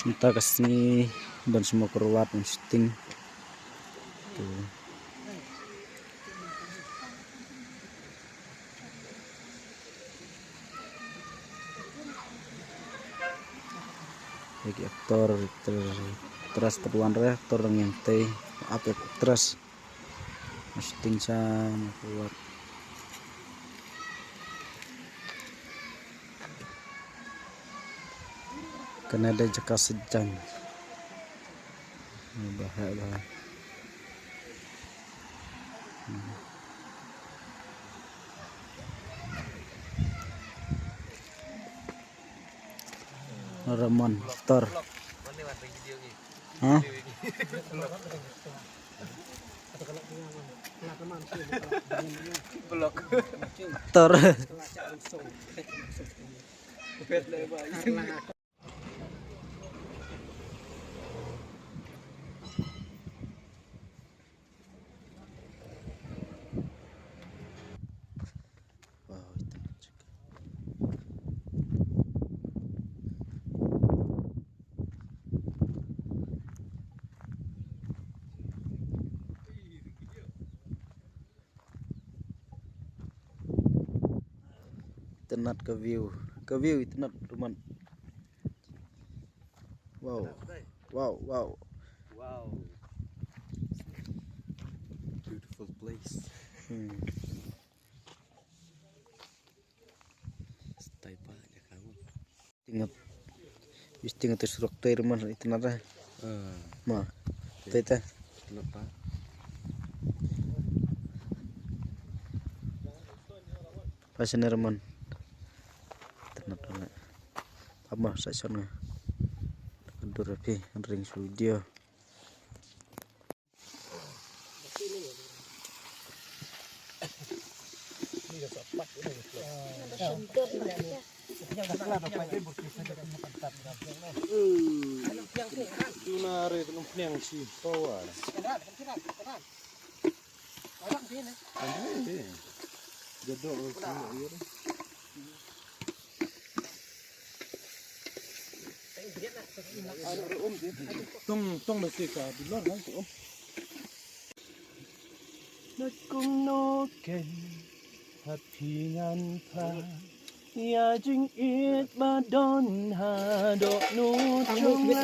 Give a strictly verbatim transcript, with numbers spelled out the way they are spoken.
Mynta ka sngi ban sngewkyrwat ban shooting. To. Ki actor, actress pat wan re, actor dang ïeng tei, ap actress. Shooting sa ma ka wat. Kane dei jaka sejang. Ba heh ba. Ramon, Tor. Ha? Tor. Wow, ito na chika. Itynnad ka view. Ka view itynnad ruman. Wow. Wow, wow. Wow. Beautiful place. Hmm. Stay pa, ya kamu. Tingap. Wis tingap tu surok tu ruman itynnad ah. Ah. Ma. Tei ta. Kenapa? Pasal ni ruman. Itynnad ruman. Apa sa sana? Dur api ring video. Tong tong da te ka bilor ha te um. Na kum no ken ha phi ngan pha. Ïa jingïeit ba don ha dohnud jong nga.